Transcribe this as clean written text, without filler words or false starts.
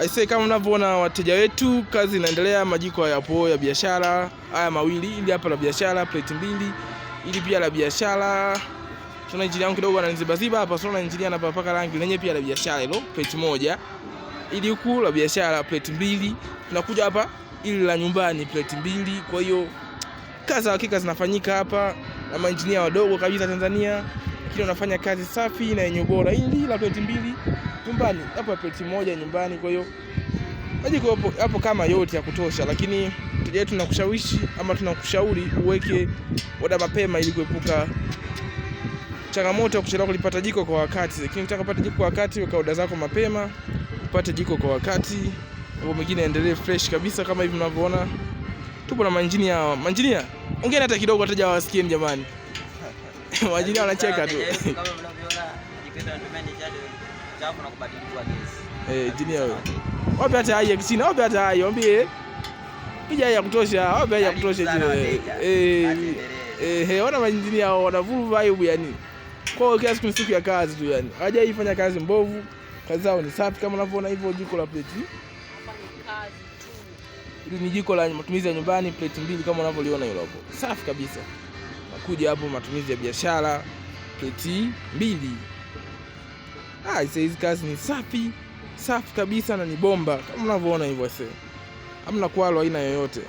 Aisee, kama mnavyoona wateja wetu, kazi inaendelea, majiko yapo ya biashara haya mawili, ili hapa la biashara plate mbili, ili pia la biashara. Tuna injinia yangu kidogo ananizibaziba hapa, tunaona injinia anapaka rangi lenyewe pia la biashara hilo plate moja, ili huku la biashara plate mbili, tunakuja hapa ili la nyumbani plate mbili. Kwa hiyo kazi za hakika zinafanyika hapa na mainjinia wadogo kabisa Tanzania, lakini wanafanya kazi safi na yenye ubora. Hili la plate mbili nyumbani, hapa plate moja nyumbani. Kwa hiyo majiko hapo kama yote ya kutosha, lakini mteja wetu tunakushawishi ama tunakushauri uweke oda mapema ili kuepuka changamoto ya kuchelewa kulipata jiko kwa wakati. Lakini ukitaka kupata jiko kwa wakati, weka oda zako mapema upate jiko kwa wakati, mambo mengine yaendelee fresh kabisa kama hivi mnavyoona. Tupo na mainjinia. Mainjinia, ongea hata kidogo, wateja wawasikie jamani. Mainjinia wanacheka tu. Kama mnavyoona, jiko letu linatumia nishati chafu na kubadilishwa gesi. Eh, injinia wewe. Wape hata hai ya kichina, wape hata hai, waambie. Piga hai ya kutosha, wape hai ya kutosha Karibu sana injinia. wateja. Eh, Kazi iendelee. eh, wana mainjinia hao wana full vibe yani. Kwa hiyo kila siku ni siku ya kazi tu yani. Hawajaifanya kazi mbovu. Kazi zao ni safi kama unavyoona hivyo jiko la plate. Hapa ni kazi tu. Hili ni jiko la matumizi ya nyumbani plate mbili kama unavyoliona hilo hapo. Safi kabisa. Nakuja hapo matumizi ya biashara plate mbili. Ah, hizi kazi ni safi, safi kabisa na ni bomba kama unavyoona hivyo sasa. Hamna kwalo aina yoyote.